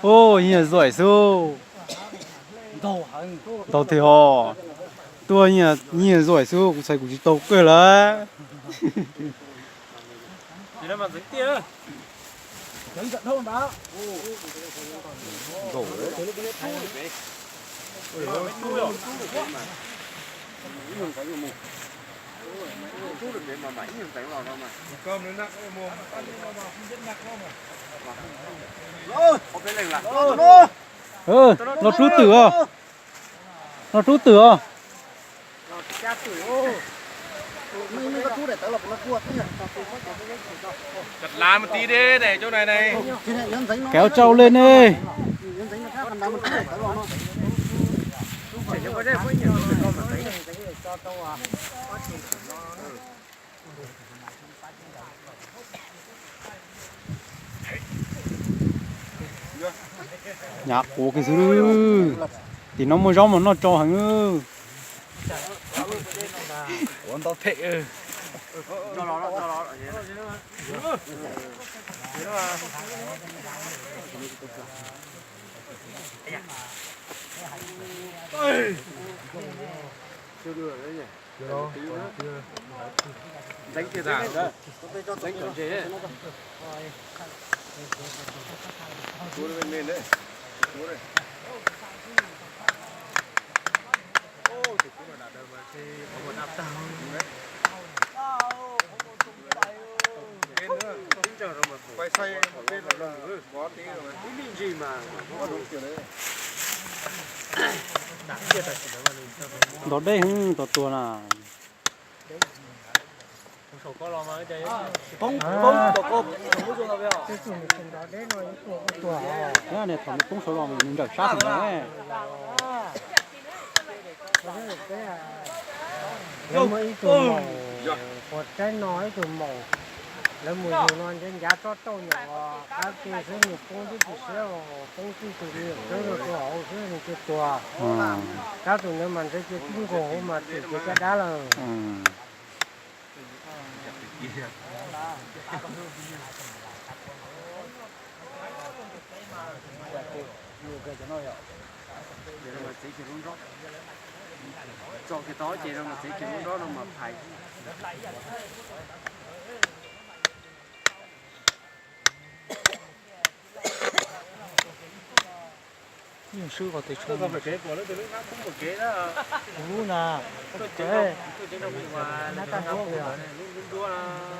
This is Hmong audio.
Ua nyiag zuaim xwb. Tau tiag ho. Tuaj nyiag zuaim xwb, kuv txhais kuv tsis tau kawg lawm. Los rub twm os. Los rub twm os. Kev ua tsau le ne. Nyav quav kiag xwb. Tim no muaj zaub mas noj tsau heev. Ua ntau them. Ntov dej heev tau tua na. Niam thaum nws poob saud los nws nrawm sab heev na. Lawv muaj ib tug maum, quav tsaib no ib tug maum, lawv mus yug no ncav ncav tsob rauj nyuam qab ke xwb nws poob twb tsis siab, poob tib tug me nyuam txawb rau hauv xwb nws cia tuag. Tab tus ntawd mas ntshe cia tib nkaus hauv mas twm cia caj dab lawm. Yeej swb qhov tes tshuaj. Kuv lub na, na taj nruab pem os.